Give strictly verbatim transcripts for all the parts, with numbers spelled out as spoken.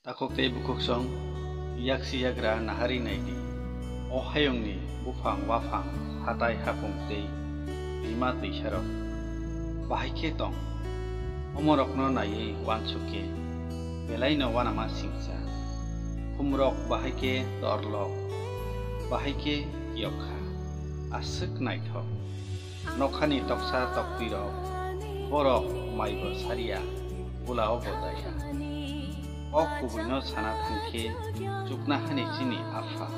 Takhuk tei bukhuksong, yaksi yagra nahari naidi. O hayungni buphang waphang, hatai hapung tei rima twisarok bahai khe tong. Omorokno naiwi uansuk khe belaino uanama singcha. Khumrok bahai khe torlok, bahai khe yokha, aswk naithok. Nokhani toksa toktwirok, borok maibo sariya, bulao bo daiya. Kok kubuino sana thangkhe, chuknahani chini apha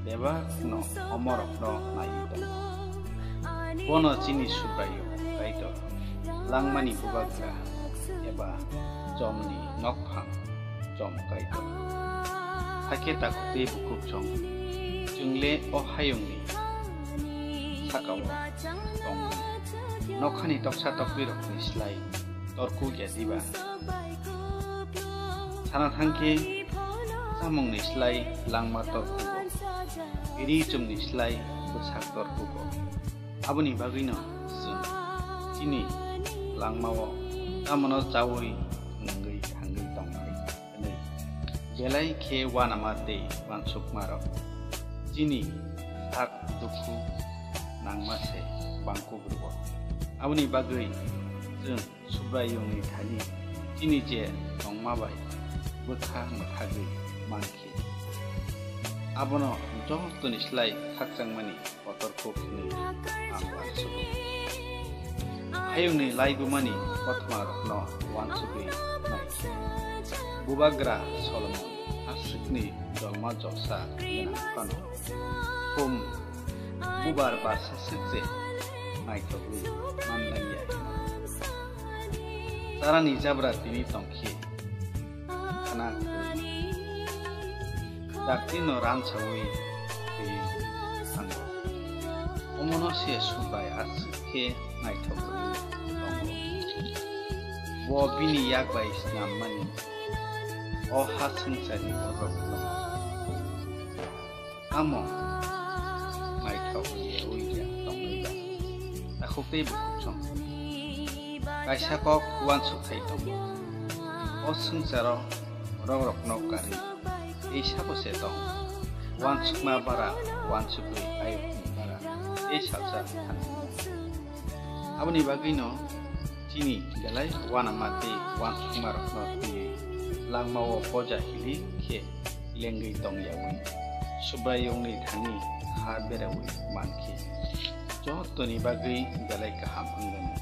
bebakno omorokno naiwi tongo. Bono chini Subraiyung Kaitor, langmani bubagra eba chomni nokphang chom Kaitor. Hakhe takhuk tei bukhuksong, chwng le o hayungni sakao tongwi nokhani toksa toktwirokni slai torkuk ya diba? Sana thangkhe chamungni slai langma torkugo, ri chumni slai bwsak torkugo. Aboni bagwino chwng chini langmao tamono chaui nungwi thangwi tongnai hwnwi belai khe uanama tei uansukmarok chini sak dukhu nangma se bangkuk rwo. Aboni bagwi chwng Subraiyungni thani chini je tongma bai bwkha mwthagwi mankhe, abono jotoni slai khakchangmani kotor kuk hwnwi ang uansugo. Hayungni laibumani kothmarokno uansugwi naikhe, Bubagra Solomon aswkni jolma joksa gwnang phano, khum bubar barsa swk je naithogwi manlaiya hino. Tarani jabra tini tongkhe khana kwrwi. Dakti no ransawi twi thango. Omono se Subrai aswk khe naithogwi tongo. Bo bini yak bai snammani o ha swngcharni bororokno tamo naithok ya ui ya tongwi ba. Takhuk tei bukhuksong kaisa kok uansuk thai tongo. O swngcharo borok rokno karwi tei sabo se tong. Uansukma bara uansukwi ayokni bara tei salsa thanwi. Aboni bagwino chini belai uanama tei uansukmarokno twiwi langmao poja hili khe lengwi tongyaui Subraiyungni thani ha beraui mankhe jotoni bagwi belai kaham wngmano.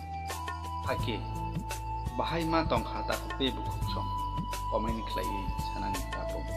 Hakhe bahai ma tongkha takhuk tei bukhuksong comment khlaiwi sanani tabuk.